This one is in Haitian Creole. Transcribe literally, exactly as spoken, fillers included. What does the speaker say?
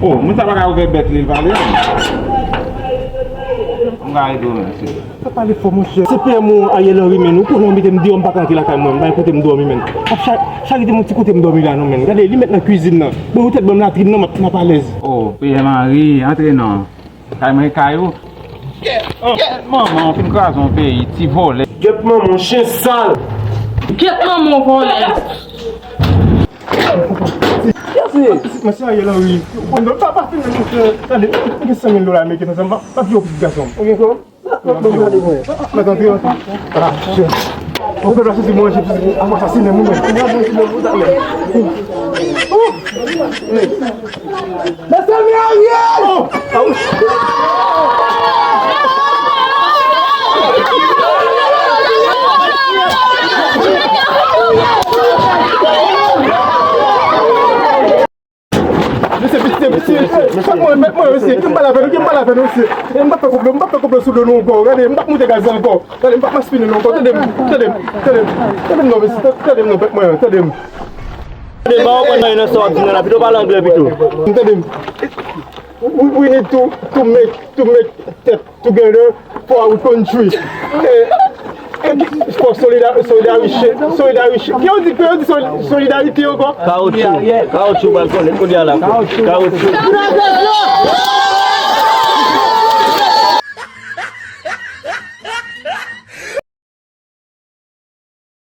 Oh, moun sa pa ka ouvè bèt li, l pale. M ka ede w, mèsi. Pa pale fò, monchè. Se P M ou, Ariel Henry, menn. Ou konnen w mete m deyò, m pa ka antre lakay mwen. M pa gen kote m dòmi, menn. Ap cha-, charite m yon ti kote m dòmi la, non, menn. Gade, li met nan kwizin nan. Bon, ou tèt ban m latrin nan, m ap, m ap alèz. Oh, P M Henry, antre non. Kay mwen, kay ou. Kèt, kèt, manman, w fin kraze yon peyi, ti vòlè. Kèt, manman, w chen sal. Kèt, manman, w vòlè. Mèsi, Ariel Henry. Bon, non, pa, pa fin nan, tande, ou gen san mil dola ameriken nan men w, pa, pa di yo pitit gason. Ou gen kòb? Mèt antre, antre. Ah, chè. Ou pèp la sezi manje, ap asasinen moun. Mezanmi, Ariel! Mesye, mesye, mesye, mesye, fòk mwen, fòk mwen, mesye, ki m pale avè nou, ki m pale avè nou, mesye. E m p ap fè konplo, m p ap fè konplo sou do nou ankò. Gade, m p ap moute gaz la ankò. Gade, m p ap maspinen nou ankò. Tande m, tande m, tande m, tande m non, mesye, tande m non, fòk mwen, tande m. Tande m, pa konprann anyen nan sa w ap di nan la, pito pale anglè pito. Tande m. We, we need to, to make, to make that together for our country. Eh, eh, for solida-, solidarité, solidarité. Ki yo di, ki yo di soli-, solidarité ankò? Kawoutchou, kawoutchou pral konnen kounye a la. Kawoutchou.